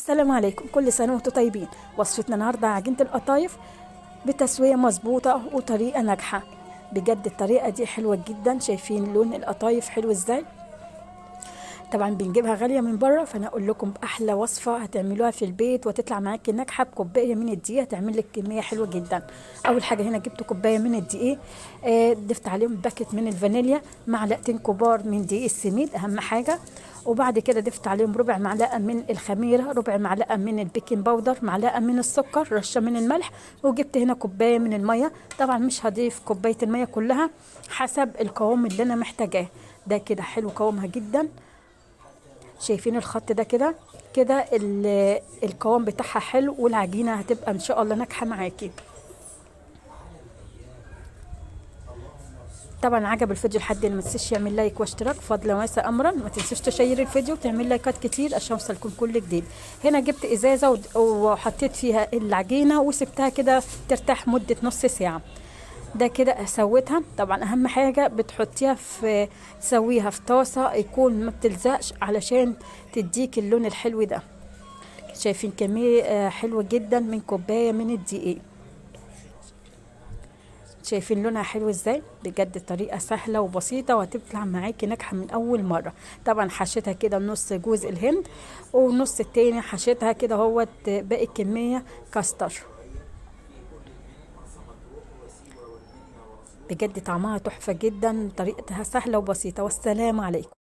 السلام عليكم، كل سنة وانتم طيبين. وصفتنا النهارده عجينه القطايف بتسويه مظبوطة وطريقه ناجحة. بجد الطريقة دي حلوة جدا. شايفين لون القطايف حلو ازاي؟ طبعا بنجيبها غالية من بره، فانا اقول لكم احلى وصفه هتعملوها في البيت وتطلع معاكي ناجحة بكوبايه من الدقيق، هتعمل لك كمية حلوة جدا. اول حاجة هنا جبت كوباية من الدقيق، ضفت عليهم باكت من الفانيليا، معلقتين كبار من دقيق السميد اهم حاجة، وبعد كده ضفت عليهم ربع معلقه من الخميره، ربع معلقه من ال baking powder، معلقه من السكر، رشه من الملح، وجبت هنا كوباية من المية. طبعا مش هضيف كوباية المية كلها، حسب القوام اللي انا محتاجاه. ده كده حلو قوامها جدا. شايفين الخط ده كده كده القوام بتاعها حلو، والعجينه هتبقى ان شاء الله ناجحة معاكي. طبعا عجب الفيديو لحد ما تنساش يعمل like واشتراك فضلا وليس امرا. ما تنسوش تشير الفيديو وتعمل لايكات كتير عشان يوصلكم كل جديد. هنا جبت ازازة وحطيت فيها العجينة وسبتها كده ترتاح مده نص ساعة. ده كده سويتها. طبعا اهم حاجة بتحطيها في تسويها في طاسه يكون ما بتلزقش علشان تديك اللون الحلو ده. شايفين كمية حلوة جدا من كوباية من الدقيق. شايفين لونها حلو ازاي؟ بجد طريقه سهلة وبسيطة وهتطلع معاكي ناجحة من اول مرة. طبعا حشيتها كده نص جوز الهند ونص التاني حشيتها كده اهوت باقي الكمية كاستر. بجد طعمها تحفة جدا، طريقتها سهلة وبسيطة. والسلام عليكم.